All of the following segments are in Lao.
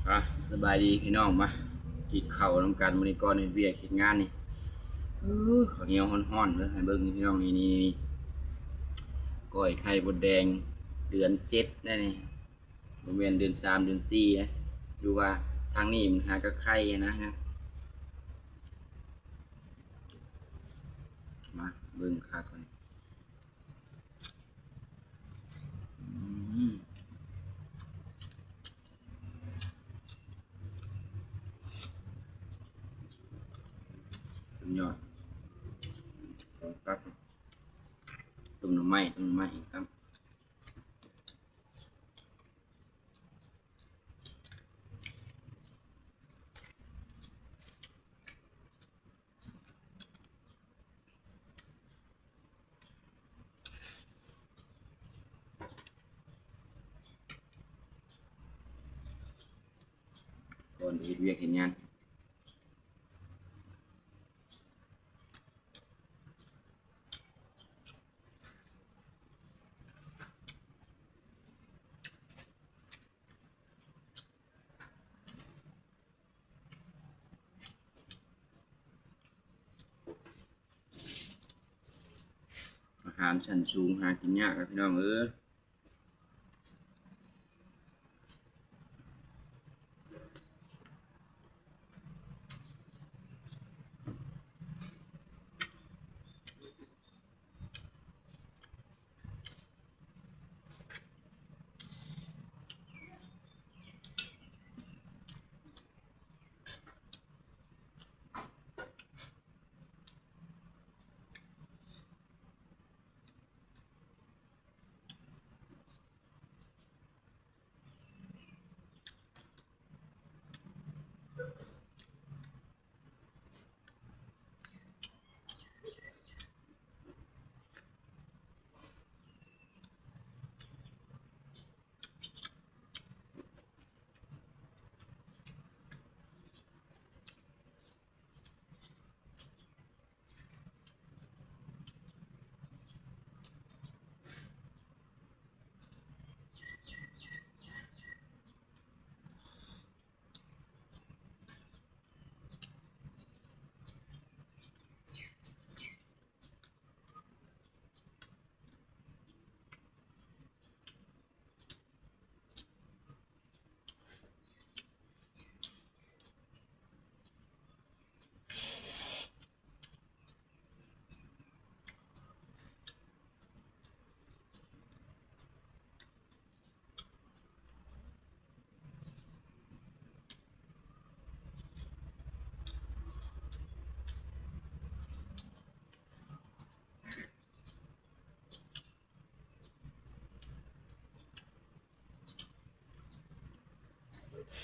ອ່ະ ສະບາຍດີພີ່ນ້ອງ ມາກິນເຂົ້ານຳກັນ. ມື້ນີ້ກ່ອນເຮັດວຽກເຮັດງານນີ້ ເອີ ເຂົ້າໜຽວຮ້ອນໆເດີ ໃຫ້ເບິ່ງນີ້ພີ່ນ້ອງ. ນີ້ ນີ້ ນີ້ ກ້ອຍໄຂ່ມົດແດງເດືອນເຈັດໄດ໋ນີ້ ບໍ່ແມ່ນເດືອນສາມ ເດືອນສີ່ນະ ຫຼືວ່າທາງນີ້ມັນຫາກະໄຂ່ນະ. ມາເບິ່ງຄັກກ່ອນ. ອືມ ສຸດຍອດ. ຂອງກັບ ຕົ້ມໜໍ່ໄມ້ ຕົ້ມໜໍ່ໄມ້ກັບ ກ່ອນໄປເຮັດວຽກເຮັດງານ. ອາຫານຊັ້ນສູງຫາກິນຍາກນະພີ່ນ້ອງເອີຍ.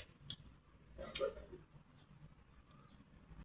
ອ